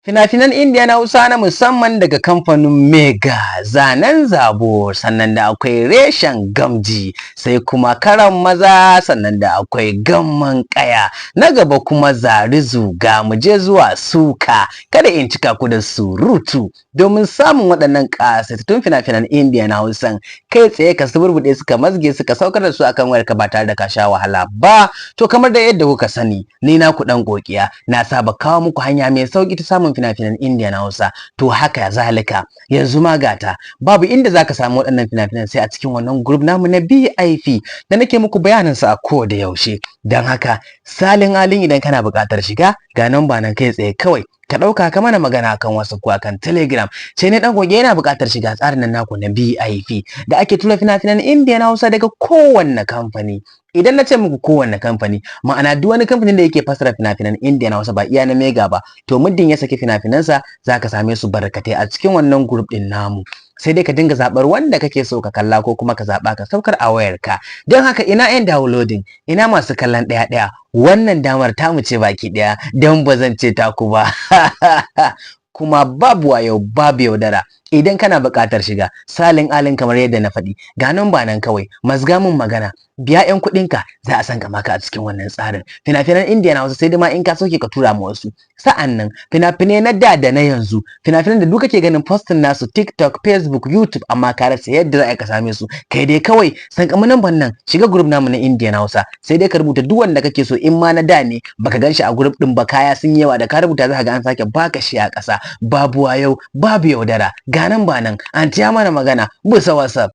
Fina-finan Indiya na Hausa na musamman daga kamfanin Mega, Zanen Zabo, sannan da akwai Reshen Gamji, sai kuma Karan Maza, sannan da akwai Gamman Kaya. Na gaba kuma Zari Zuga, mu je zuwa Suka. Kada in cika ku da surutu, domin samun waɗannan ƙasaitattun fina-finan Indiya na Hausan kai tsaye, ka suburbuɗe su, ka mazge su, ka saukar da su akan wayarka ba tare da ka sha wahala ba. To, kamar da yadda kuka sani, ni na ku ɗan ƙoƙiya na saba kawo muku hanya mai sauƙi ta samun fina-finan Indiya na Hausa. To, haka zalika yanzu ma gata, babu inda zaka samu waɗannan fina-finan sai a cikin wannan group namu na BIP da nake muku bayanin sa a ko da yaushe. Don haka, salin alin, idan kana buƙatar shiga, ga namba nan kai tsaye, kawai ka ɗauka ka mana magana akan WhatsApp ko akan Telegram. Sai ne ɗan goge yana buƙatar shiga tsarin nan naku na BIP da ake tura fina-finan Indiya na Hausa daga kowanne kamfani. Idan na ce muku kowanne kamfani, ma'ana duk wani kamfanin da yake fassara fina-finan Indiya na Hausa, ba iya na Mega ba, to muddin ya saki fina-finansa, za ka same su barkatai a cikin wannan group ɗin namu. Sai dai ka dinga zaɓar wanda kake so ka kalla, ko kuma ka zaɓa ka saukar a wayarka. Don haka, ina 'yan downloading, ina masu kallon ɗaya ɗaya, wannan damar tamu ce baki ɗaya, don ba zan ce taku ba. Kuma babu wayo, babu yaudara. Idan kana buƙatar shiga, salin alin, kamar yadda na faɗi, ga nan ba nan, kawai mazga mun magana, biya 'yan kuɗinka, za a san ka maka a cikin wannan tsarin fina-finan Indiya na Hausa. Sai dai ma in ka sauke ka tura ma wasu. Sa'an nan fina-finai na da da na yanzu, fina-finan da duk kake ganin posting nasu TikTok, Facebook, YouTube, amma ka rasa yadda za a ka same su, kai dai kawai san kama nan nan, shiga group namu na Indiya na Hausa. Sai dai ka rubuta duk wanda kake so. In ma na da ne baka gan shi a group din ba, kaya sun yawa, da ka rubuta za ka ga an sake baka shi a ƙasa. Babu wayo, babu yaudara. Ga nan ba nan, an tiya mana magana bisa WhatsApp.